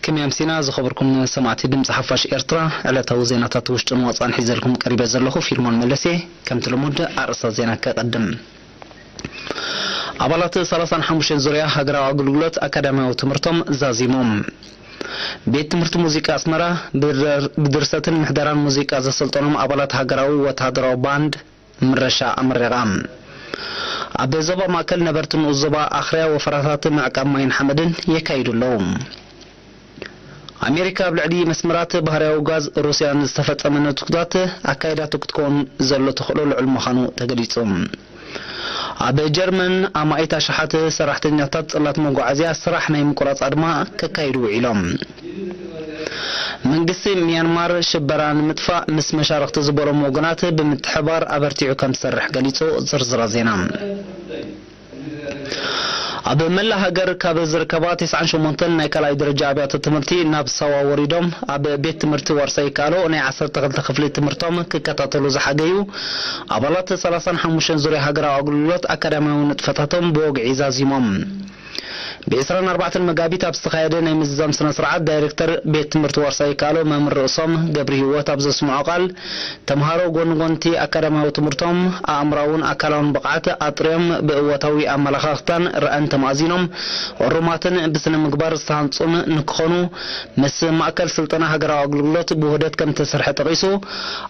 ከመይ ኣምሲና ዝኸበርኩም ሰማዕቲ ድምፂ ሓፋሽ ኤርትራ፣ ዕለታዊ ዜናታት ውሽጥን ወፃን ሒዘልኩም ቀሪበ ዘለኹ ፊልሞን መለሴ። ከምቲ ልሙድ ኣርእስታት ዜና ከቐድም። ኣባላት ሰላሳን ሓሙሽተን ዙርያ ሃገራዊ ኣገልግሎት ኣካዳሚያዊ ትምህርቶም ዛዚሞም። ቤት ትምህርቲ ሙዚቃ ኣስመራ ብድር-፣ ብድርሰትን ምሕደራን ሙዚቃ ዘሰልጠኖም ኣባላት ሃገራዊ ወተሃደራዊ ባንድ ምረሻ ኣመሪቓ። ኣብ ዞባ ማእከል ነበርቲ ንኡስ ዞባ ኣኽርያ ወፈራታት ምዕቃብ ማይን ሓመድን የካይዱ ኣለዉ። ኣሜሪካ ኣብ ልዕሊ መስመራት ባህርያዊ ጋዝ ሩስያ ንዝተፈጸመ ነትጉታት ኣካይዳቶ ክትከውን ዘሎ ተኽእሎ ልዑል ምዃኑ ተገሊጹ። ኣብ ጀርመን ኣማኢት ኣሽሓት ሰራሕተኛታት ጽላት መጓዓዝያ ስራሕ ናይ ምቁራጽ ኣድማ ከካይዱ ውዒሎም። መንግስቲ ሚያንማር ሽበራ ንምጥፋእ ምስ መሻርኽቲ ዝበሎም ወገናት ብምትሕባር ኣበርቲዑ ከም ዝሰርሕ ገሊጹ። ዝርዝራ ዜና። ኣብ መላእ ሃገር ካብ ዝርከባ ተስዓን ሸሞንተን ናይ ካልኣይ ደረጃ ኣብያተ ትምህርቲ ናብ ሳዋ ወሪዶም ኣብ ቤት ትምህርቲ ዋርሳይ ይከኣሎ ናይ ዓሰርተ ክልተ ክፍሊ ትምህርቶም ክከታተሉ ዝሓገዩ ኣባላት ሰላሳን ሓሙሽተን ዙርያ ሃገራዊ ኣገልግሎት ኣካዳሚያዊ ንጥፈታቶም ብወግዒ ዛዚሞም። ብ ዕስራን ኣርባዕተን መጋቢት ኣብ ዝተኻየደ ናይ ምዝዛም ስነ ስርዓት ዳይሬክተር ቤት ትምህርቲ ዋርሳይ ይከኣሎ መምህር ርእሶም ገብረ ህይወት ኣብ ዘስምዖ ቃል፣ ተምሃሮ ጎኒ ጎንቲ ኣካዳሚያዊ ትምህርቶም ኣእምራውን ኣካላውን ብቕዓት ኣጥርዮም ብእወታዊ ኣመላኻኽታን ራእን ተማእዚኖም እሩማትን ብስነ ምግባር ዝተሃንጹን ንክኾኑ ምስ ማእከል ስልጠና ሃገራዊ ኣገልግሎት ብውህደት ከም ዝተሰርሐ ጠቒሱ፣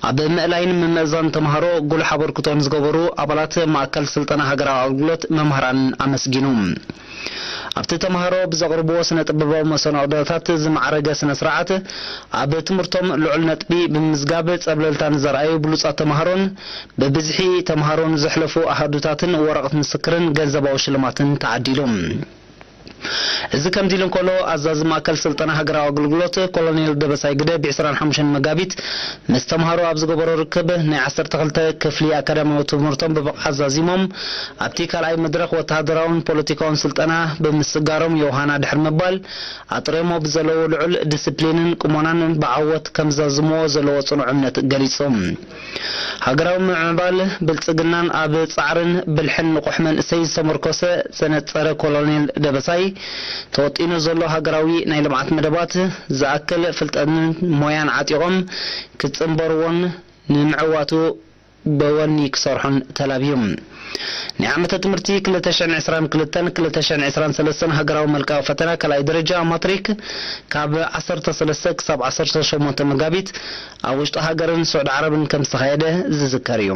ኣብ ምእላይን ምምእዛን ተምሃሮ ጉሉሕ ኣበርክቶ ንዝገበሩ ኣባላት ማእከል ስልጠና ሃገራዊ ኣገልግሎት መምህራንን ኣመስጊኑ። ኣብቲ ተምሃሮ ብዘቕርብዎ ስነ ጥበባዊ መሰናዶታት ዝማዕረገ ስነ ስርዓት፣ ኣብ ትምህርቶም ልዑል ነጥቢ ብምምዝጋብ ጸብለልታ ንዘርኣዩ ብሉጻት ተምሃሮን ብብዝሒ ተምሃሮን ዘሕለፉ ኣሃዱታትን ወረቐት ምስክርን ገንዘባዊ ሽልማትን ተዓዲሉ። እዚ ከምዚ ኢሉ እንከሎ፣ ኣዛዚ ማእከል ስልጠና ሃገራዊ ኣገልግሎት ኮሎኔል ደበሳይ ግደ ብ ዕስራን ሓሙሽተን መጋቢት ምስ ተምሃሮ ኣብ ዝገበሮ ርክብ፣ ናይ ዓሰርተ ክልተ ክፍሊ ኣካዳሚያዊ ትምህርቶም ብብቕዓት ዛዚሞም፣ ኣብቲ ካልኣይ መድረኽ ወተሃደራውን ፖለቲካውን ስልጠና ብምስጋሮም ዮሃና ድሕሪ ምባል፣ ኣጥሬሞ ብዘለዎ ልዑል ዲስፕሊንን ቁሞናን ብዓወት ከም ዛዝምዎ ዘለዎ ጽኑዕ እምነት ገሊጹ። ሃገራዊ ምምዕባል ብልጽግናን ኣብ ጻዕርን ብልሕን ንቑሕ መንእሰይ ዝተመርኮሰ ዘነጸረ ኮሎኔል ደበሳይ፣ ተወጢኑ ዘሎ ሃገራዊ ናይ ልምዓት መደባት ዝኣክል ፍልጠትን ሞያን ዓጢቖም ክጽንበርዎን ንምዕዋቱ ብወኒ ክሰርሑን ተላብዩ። ናይ ዓመተ ትምህርቲ ክልተ ሽሕን ዕስራን ክልተን ክልተ ሽሕን ዕስራን ሰለስተን ሃገራዊ መልክኣዊ ፈተና ካልኣይ ደረጃ ማትሪክ ካብ ዓሰርተ ሰለስተ ክሳብ ዓሰርተ ሸሞንተ መጋቢት ኣብ ውሽጢ ሃገርን ስዑዲ ዓረብን ከም ዝተኻየደ ዝዝከር እዩ።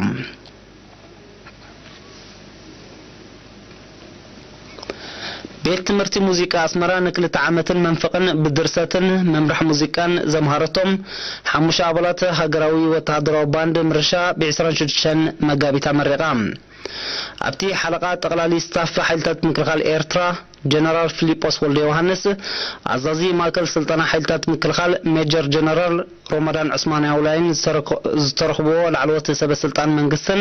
ቤት ትምህርቲ ሙዚቃ ኣስመራ ንክልተ ዓመትን መንፈቕን ብድርሰትን ምምራሕ ሙዚቃን ዘምሃረቶም ሓሙሽተ ኣባላት ሃገራዊ ወተሃደራዊ ባንድ ምርሻ ብ ዕስራን ሽዱሽተን መጋቢት ኣመሪቓ። ኣብቲ ሓለቓ ጠቕላሊ ስታፍ ሓይልታት ምክልኻል ኤርትራ ጀነራል ፊሊጶስ ወልደ ዮሃንስ፣ ኣዛዚ ማእከል ስልጠና ሓይልታት ምክልኻል ሜጀር ጀነራል ሮመዳን ዑስማን ኣውላይን ዝተረኮ-፣ ዝተረኽብዎ ላዕለዎት ሰበ ስልጣን መንግስትን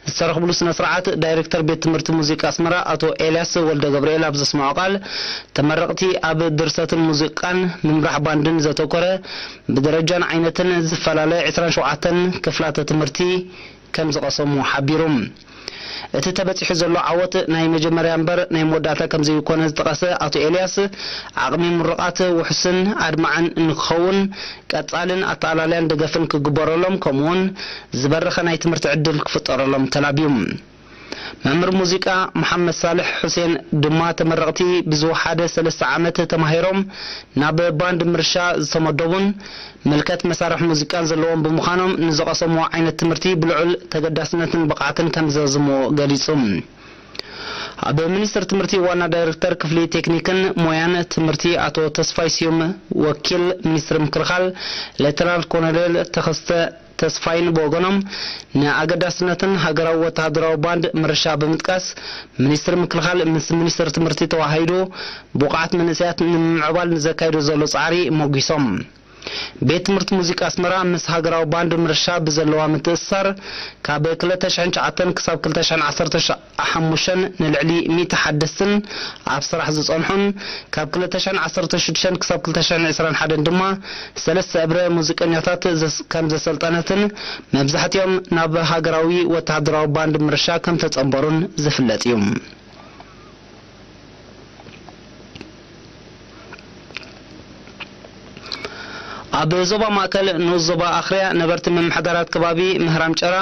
ዝተረኽብሉ ስነ ስርዓት፣ ዳይሬክተር ቤት ትምህርቲ ሙዚቃ ኣስመራ ኣቶ ኤልያስ ወልደ ገብርኤል ኣብ ዘስምዖ ቃል፣ ተመረቕቲ ኣብ ድርሰትን ሙዚቃን ምምራሕ ባንድን ዘተኮረ ብደረጃን ዓይነትን ዝፈላለ ዕስራን ሸውዓተን ክፍላተ ትምህርቲ ከም ዝቐሰሙ ሓቢሩ። እቲ ተበጺሑ ዘሎ ዓወት ናይ መጀመርያ እምበር ናይ መወዳእታ ከም ዘይኮነ ዝጠቐሰ ኣቶ ኤልያስ፣ ዓቕሚ ምሩቓት ውሑስን ኣድማዕን ንክኸውን ቀጻልን ኣተኣላልያን ደገፍን ክግበረሎም፣ ከምኡውን ዝበረኸ ናይ ትምህርቲ ዕድል ክፍጠረሎም ተላብዩ። መምህር ሙዚቃ መሓመድ ሳልሕ ሑሴን ድማ፣ ተመረቕቲ ብዝወሓደ ሰለስተ ዓመት ተማሂሮም ናብ ባንድ ምርሻ ዝተመደቡን ምልከት መሳርሒ ሙዚቃን ዘለዎም ብምዃኖም፣ ንዝቐሰምዎ ዓይነት ትምህርቲ ብልዑል ተገዳስነትን ብቕዓትን ከም ዘዝምዎ ገሊጹ። ኣብ ሚኒስቴር ትምህርቲ ዋና ዳይሬክተር ክፍሊ ቴክኒክን ሞያን ትምህርቲ ኣቶ ተስፋይ ስዩም፣ ወኪል ሚኒስትሪ ምክልኻል ሌተናል ኮሎኔል ተኸስተ ተስፋይን ብወገኖም፣ ንኣገዳስነትን ሃገራዊ ወተሃደራዊ ባንድ ምርሻ ብምጥቃስ፣ ሚኒስትሪ ምክልኻል ምስ ሚኒስትሪ ትምህርቲ ተዋሃሂዱ ብቑዓት መንእሰያት ንምምዕባል ንዘካይዶ ዘሎ ጻዕሪ ሞጒሶም። ቤት ትምህርቲ ሙዚቃ ኣስመራ ምስ ሃገራዊ ባንድ ምርሻ ብዘለዋ ምትእስሳር፣ ካብ ክልተ ሽሕን ትሽዓተን ክሳብ ክልተ ሽሕን ዓሰርተ ሓሙሽተን ንልዕሊ ሚእቲ ሓደስትን፣ ኣብ ስራሕ ዝጸንሑን፣ ካብ ክልተ ሽሕን ዓሰርተ ሽዱሽተን ክሳብ ክልተ ሽሕን ዕስራን ሓደን ድማ ሰለስተ እብረ ሙዚቀኛታት ዘስ-፣ ከም ዘሰልጠነትን፣ መብዛሕትኦም ናብ ሃገራዊ ወተሃደራዊ ባንድ ምርሻ ከም ተጸንበሩን ዝፍለጥ እዩ። ኣብ ዞባ ማእከል ንኡስ ዞባ ኣኽርያ ነበርቲ ምምሕዳራት ከባቢ ምህራም ጨራ፣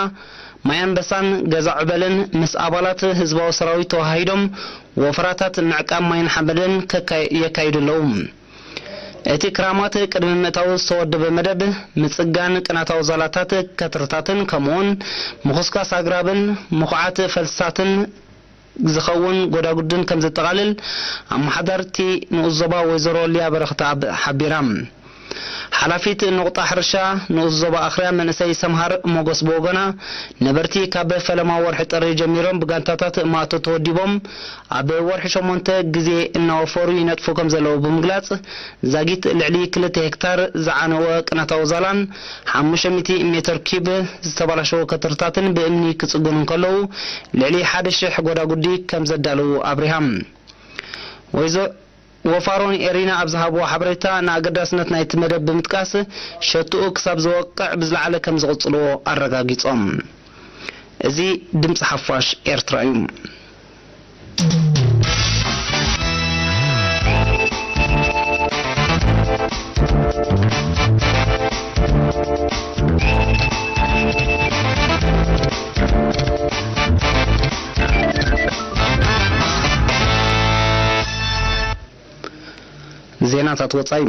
ማይ ኣንበሳን ገዛ ዕበልን ምስ ኣባላት ህዝባዊ ሰራዊት ተወሃሂዶም ወፈራታት ምዕቃብ ማይን ሓመድን ከካይ-፣ የካይዱ ኣለዉ። እቲ ክራማት ቅድሚ ምእታው ዝተወደበ መደብ ምጽጋን ቅናታዊ ዛላታት ከትርታትን ከምኡውን ምኹስካስ ኣግራብን ምኹዓት ፈልስታትን ዝኸውን ጎዳጉድን ከም ዘጠቓልል ኣመሓዳርቲ ንኡስ ዞባ ወይዘሮ ሊያ በረኽተኣብ ሓቢራ። ሓላፊት ነቑጣ ሕርሻ ንኡስ ዞባ ኣኽርያ መንእሰይ ሰምሃር ሞጎስ ብወገና፣ ነበርቲ ካብ ፈለማ ወርሒ ጥሪ ጀሚሮም ብጋንታታት ማእቶ ተወዲቦም ኣብ ወርሒ ሸሞንተ ግዜ እናወፈሩ ይነጥፉ ከም ዘለዉ ብምግላጽ፣ ዛጊት ልዕሊ ክልተ ሄክታር ዝዓነወ ቅናታዊ ዛላን ሓሙሽተ ሚእቲ ሜትር ኪብ ዝተበላሸወ ከትርታትን ብእምኒ ክጽገኑ እንከለዉ፣ ልዕሊ ሓደ ሽሕ ጎዳጉዲ ከም ዘዳለዉ ኣብሪሃ። ወይዘ-፣ ወፋሮን ኤሪና ኣብ ዝሃብዎ ሓበሬታ፣ ንኣገዳስነት ናይቲ መደብ ብምጥቃስ፣ ሸትኡ ክሳብ ዝወቅዕ ብዝለዓለ ከም ዝቕጽልዎ ኣረጋጊጾም። እዚ ድምጺ ሓፋሽ ኤርትራ እዩ። ዜናታት ወጻኢ።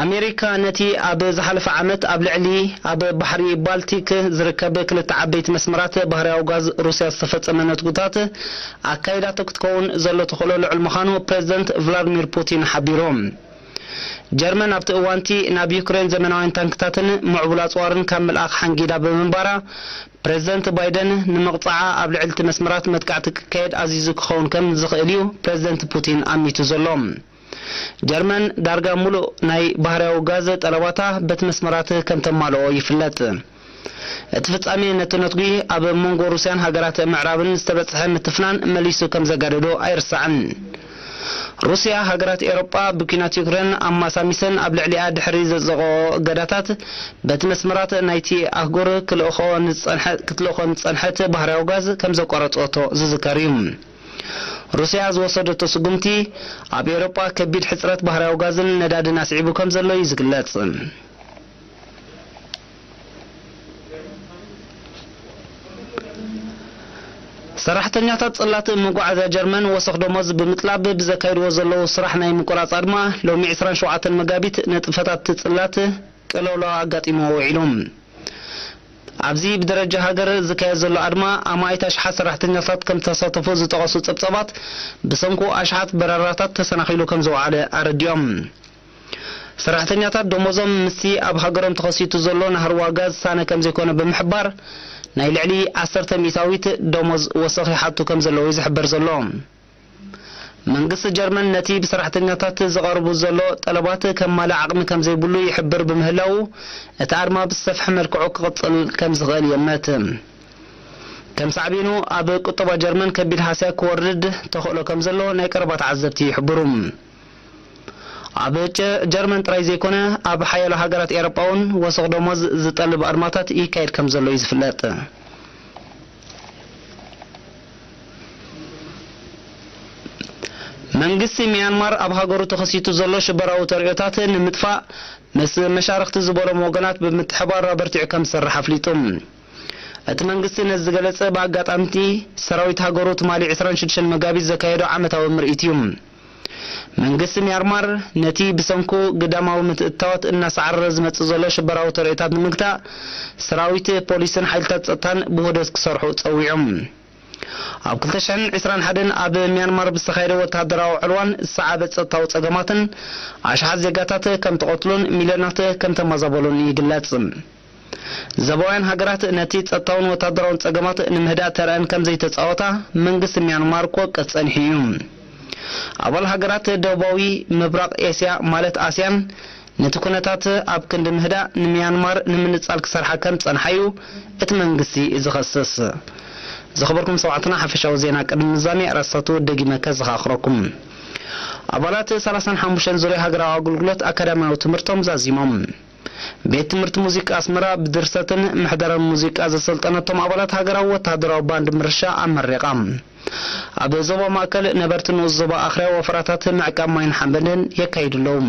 ኣሜሪካ ነቲ ኣብ ዝሓለፈ ዓመት ኣብ ልዕሊ ኣብ ባሕሪ ባልቲክ ዝርከብ ክልተ ዓበይቲ መስመራት ባህርያዊ ጋዝ ሩስያ ዝተፈጸመ ነትጉታት ኣካይዳቶ ክትከውን ዘሎ ተኽእሎ ልዑል ምዃኑ ፕሬዝደንት ቭላድሚር ፑቲን ሓቢሩ። ጀርመን ኣብቲ እዋንቲ ናብ ዩክሬን ዘመናውያን ታንክታትን ምዕቡል ኣጽዋርን ካብ ምልኣኽ ሓንጊዳ ብምንባራ፣ ፕሬዝደንት ባይደን ንምቕጻዓ ኣብ ልዕሊ እቲ መስመራት መጥቃዕቲ ክካየድ ኣዚዙ ክኸውን ከም ዝኽእል እዩ ፕሬዝደንት ፑቲን ኣሚቱ ዘሎ። ጀርመን ዳርጋ ሙሉእ ናይ ባህርያዊ ጋዝ ጠለባታ በቲ መስመራት ከም ተማልኦ ይፍለጥ። እቲ ፍጻሜ ነቲ ነትጒ ኣብ መንጎ ሩስያን ሃገራት ምዕራብን ዝተበጽሐ ምትፍናን መሊሱ ከም ዘጋደዶ ኣይርሳዕን። ሩስያ ሃገራት ኤውሮጳ ብኲናት ዩክሬን ኣማሳሚሰን ኣብ ልዕሊኣ ድሕሪ ዘጽደቐኦ እገዳታት በቲ መስመራት ናይቲ ኣህጉር ክልእኾ ንዝጸንሐ-፣ ክትልእኾ ንዝጸንሐት ባህርያዊ ጋዝ ከም ዘቋረጸቶ ዝዝከር እዩ። ሩስያ ዝወሰደቶ ስጉምቲ ኣብ ኤውሮጳ ከቢድ ሕጽረት ባህርያዊ ጋዝን ነዳድን ኣስዒቡ ከም ዘሎ እዩ ዝግለጽ። ሰራሕተኛታት ጽላት መጓዓዝያ ጀርመን ወሰኽ ደሞዝ ብምጥላብ ብዘካይድዎ ዘለዉ ስራሕ ናይ ምቁራጽ ኣድማ፣ ሎሚ ዕስራን ሸውዓተን መጋቢት ንጥፈታት ጽላት ቅልውላው ኣጋጢምዎ ውዒሉ። ኣብዚ ብደረጃ ሃገር ዝካየድ ዘሎ ኣድማ፣ ኣማኢት ኣሽሓት ሰራሕተኛታት ከም ዝተሳተፉ ዝጠቐሱ ጸብጻባት፣ ብሰንኩ ኣሽሓት በረራታት ተሰናኺሉ ከም ዝወዓለ ኣረዲኦም። ሰራሕተኛታት ደሞዞም ምስቲ ኣብ ሃገሮም ተኸሲቱ ዘሎ ናህሪ ዋጋ ዝሳነ ከም ዘይኮነ ብምሕባር፣ ናይ ልዕሊ ዓሰርተ ሚእታዊት ደሞዝ ወሰኽ ይሓቱ ከም ዘለዉ እዩ ዝሕበር ዘሎ። መንግስቲ ጀርመን ነቲ ብሰራሕተኛታት ዝቐርቡ ዘሎ ጠለባት ከማልእ ዓቕሚ ከም ዘይብሉ ይሕብር ብምህላዉ፣ እቲ ኣድማ ብዝሰፍሐ መልክዑ ክቕጽል ከም ዝኽእል ይእመት። ከም ሳዕቤኑ፣ ኣብ ቁጠባ ጀርመን ከቢድ ሃስያ ክወርድ ተኽእሎ ከም ዘሎ ናይ ቀረባ ተዓዘብቲ ይሕብሩ። ኣብ ጀ-፣ ጀርመን ጥራይ ዘይኮነ፣ ኣብ ሓያሎ ሃገራት ኤውሮጳ እውን ወሰኽ ደሞዝ ዝጠልብ ኣድማታት ይካየድ ከም ዘሎ እዩ ዝፍለጥ። መንግስቲ ሚያንማር ኣብ ሃገሩ ተኸሲቱ ዘሎ ሽበራዊ ተርእዮታት ንምጥፋእ ምስ መሻርኽቲ ዝበሎም ወገናት ብምትሕባር ኣበርቲዑ ከም ዝሰርሕ ኣፍሊጡ። እቲ መንግስቲ ነዚ ዝገለጸ ብኣጋጣሚ ሰራዊት ሃገሩ ትማሊ ዕስራን ሽዱሽተን መጋቢት ዘካየዶ ዓመታዊ ምርኢት እዩ። መንግስቲ ሚያንማር ነቲ ብሰንኩ ግዳማዊ ምትእትታዋት እናሰዓረረ ዝመጽእ ዘሎ ሽበራዊ ተርእዮታት ንምግታእ ሰራዊት፣ ፖሊስን ሓይልታት ጸጥታን ብውህደት ክሰርሑ ጸዊዑ። ኣብ ክልተ ሽሕን ዕስራን ሓደን ኣብ ሚያንማር ብዝተኻየደ ወተሃደራዊ ዕልዋን ዝሰዓበ ጸጥታዊ ጸገማትን ኣሽሓት ዜጋታት ከም ተቐትሉን ሚልዮናት ከም ተመዛበሉን ይግለጽ። ዘባውያን ሃገራት ነቲ ጸጥታውን ወተሃደራውን ጸገማት ንምህዳእ ተረኣን ከም ዘይተጻወታ መንግስቲ ሚያንማር ክወቅስ ጸኒሑ እዩ። ኣባል ሃገራት ደቡባዊ ምብራቕ ኤስያ ማለት ኣስያን ነቲ ኩነታት ኣብ ክንዲ ምህዳእ፣ ንምያንማር ንምንጻል ክሰርሓ ከም ዝጸንሓ እዩ እቲ መንግስቲ ዝኸስስ። ዝኸበርኩም ሰማዕትና፣ ሓፈሻዊ ዜና ቅድሚ ምዛሚ ኣርእስታቱ ደጊመ ከዘኻኽረኩም። ኣባላት ሰላሳን ሓሙሽተን ዙርያ ሃገራዊ ኣገልግሎት ኣካዳሚያዊ ትምህርቶም ዛዚሞም። ቤት ትምህርቲ ሙዚቃ ኣስመራ ብድርሰትን ምሕደራን ሙዚቃ ዘሰልጠነቶም ኣባላት ሃገራዊ ወተሃደራዊ ባንድ ምርሻ ኣመሪቓ። ኣብ ዞባ ማእከል ነበርቲ ንኡስ ዞባ ኣኽርያ ወፈራታት ምዕቃብ ማይን ሓመድን የካይዱ ኣለዉ።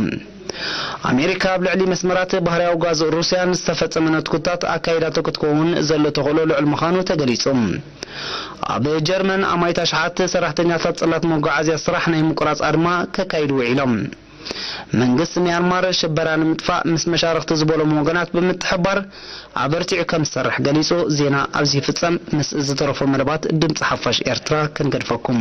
ኣሜሪካ ኣብ ልዕሊ መስመራት ባህርያዊ ጋዝ ሩስያ ንዝተፈጸመ ነትጉታት ኣካይዳቶ ክትከውን ዘሎ ተኽእሎ ልዑል ምዃኑ ተገሊጹ። ኣብ ጀርመን ኣማኢት ኣሽሓት ሰራሕተኛታት ጽላት መጓዓዝያ ስራሕ ናይ ምቁራጽ ኣድማ ከካይዱ ውዒሎም። መንግስቲ ሚያንማር ሽበራ ንምጥፋእ ምስ መሻርኽቲ ዝበሎም ወገናት ብምትሕባር ኣበርቲዑ ከም ዝሰርሕ ገሊጹ። ዜና ኣብዚ ይፍጸም። ምስ ዝተረፉ መደባት ድምጺ ሓፋሽ ኤርትራ ክንገድፈኩም።